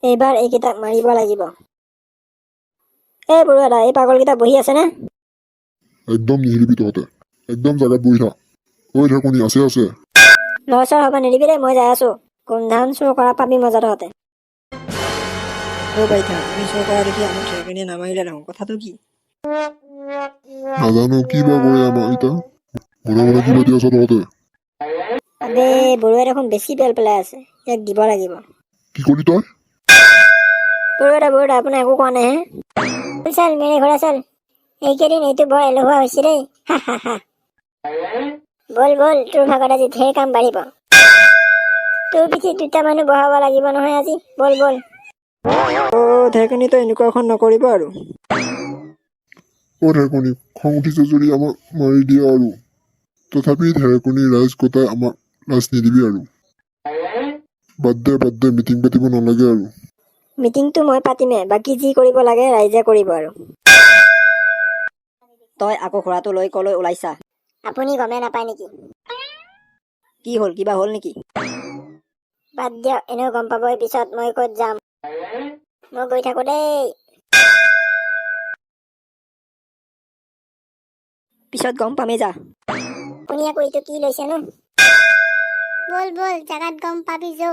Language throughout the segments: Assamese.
এইবাৰ এইকেইটাক মাৰিব লাগিব। এই বৰুৱাদা, এই পাগলকেইটা বহি আছেনে? একদম নিহিলিবি তহঁতে, একদম জাগাত বহি থাক। ঐ ঢেকনি, আছে আছে। লৰচৰ হ'ব নিদিবি দেই, মই যাই আছো। গোমধান চুৰ কৰা পাবি মজা তহঁতে। অ' বাইথা, আমি চোৰ কৰা দেখি আমাক ঢেৰেকনিয়ে নামাৰিলে দেখোন, কথাটো কি? নাজানো কি বা কৰে আমাক এতিয়া। মনে মনে কি পাতি আছ তহঁতে? আবে, বৰুৱাই দেখোন বেছি পেল পেলাই আছে, ইয়াক দিব লাগিব। কি কলি তই? বৰুৱাদা, বৰুৱাদা, আপোনাৰ একো কোৱা নাই হে। চল চল, মেৰে ঘোঁৰা চল। এইকেইদিন এইটো বৰ এলেহুৱা হৈছে দেই। হা হা হা। ব'ল ব'ল, তোৰ ভাগত আজি ঢেৰ কাম বাঢ়িব। তোৰ পিঠিত দুটা মানুহ বহাব লাগিব নহয় আজি। ব'ল ব'ল। অ' ঢেৰেকনি, তই এনেকুৱাখন নকৰিব আৰু। অ' ঢেৰেকনি, খং উঠিছে যদি আমাক মাৰি দিয়া আৰু। তথাপি ঢেৰেকনি, ৰাইজ কটাই আমাক লাজ নিদিবি আৰু। বাদ দে, বাদ দে, মিটিং পাতিব নালাগে আৰু। মিটিংটো মই পাতিমে, বাকী যি কৰিব লাগে ৰাইজে কৰিব আৰু। তই আকৌ ঘোঁৰাটো লৈ কলৈ ওলাইছা? আপুনি গমেই নাপায় নেকি? কি হ'ল, কিবা হ'ল নেকি? বাদ দিয়ক, এনেও গম পাবই পিছত মই ক'ত যাম। মই গৈ থাকো দেই। পিছত গম পামেই যা। আপুনি আকৌ এইটো কি লৈছেনো? ব'ল ব'ল, জাগাত গম পাবি যো।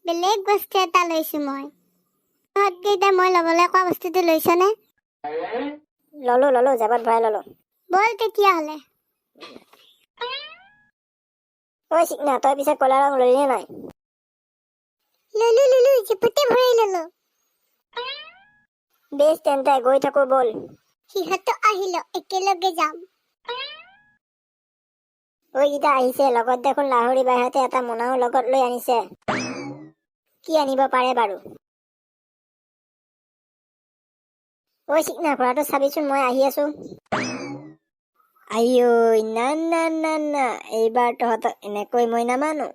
বেলেগ বস্তু এটা লৈছো মই। তহঁতকেইটা মই ল'বলৈ কোৱা বস্তুটো লৈছনে? ললো ললো, জেপত ভৰাই ললো। ব'ল তেতিয়াহ'লে। ঐ চিকনা, তই পিছে ক'লা ৰং ললি নে নাই? ললো ললো, জেপতে ভৰাই ললো। বেছ তেন্তে, গৈ থাকো ব'ল। সিহঁতো আহিল, একেলগে যাম। ঐকেইটা আহিছে, লগত দেখোন লাহৰি বাইহঁতে এটা মোনাও লগত লৈ আনিছে। কি আনিব পাৰে বাৰু? ঐ চিকনা, ঘোঁৰাটো চাবিচোন, মই আহি আছো। আইঐ, না না না না, এইবাৰ তহঁতক এনেকৈ মই নামানো।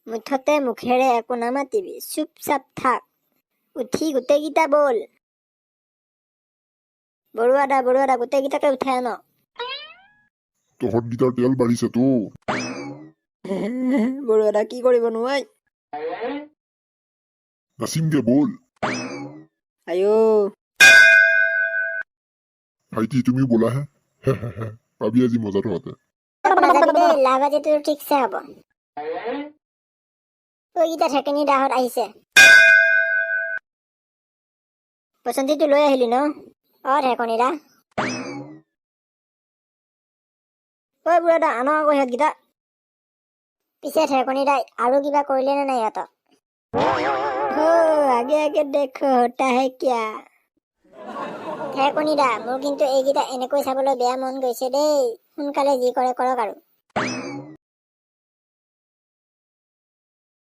মুঠতে মুখেৰে একো নামাতিবি, চুপ চাপ থাক। উঠি গোটেইকেইটা ব'ল। বৰুৱাদা, বৰুৱাদা, গোটেইকেইটাকে উঠাই আনক। তহঁতকেইটাৰ তেল বাঢ়িছেতো। বৰুৱাদা, কি কৰিব নোৱাই? নাচিমগে ব'ল। আইঅ। ভাইটি, তুমিও ব'লাহে। হে হে হে, পাবি আজি মজা তহঁতে। নাযাবি দেই, লাভ আজি তোৰ ঠিকছে হ'ব। ঐকেইটা ঢেকনি দাহত আহিছে। বসন্তীটো লৈ আহিলি ন? অ ঢেকনি দা। ঐ বুঢ়া দা, আনক আকৌ সিহঁতকেইটা। পিছে ঢেকনি দাই আৰু কিবা কৰিলে নে নাই সিহঁতক? আগে আগে দেখো হোতা হে কিয়া। ঢেৰেকনি দা, মোৰ কিন্তু এইকেইটা এনেকৈ চাবলৈ বেয়া মন গৈছে দেই। সোনকালে যি কৰে কৰক আৰু।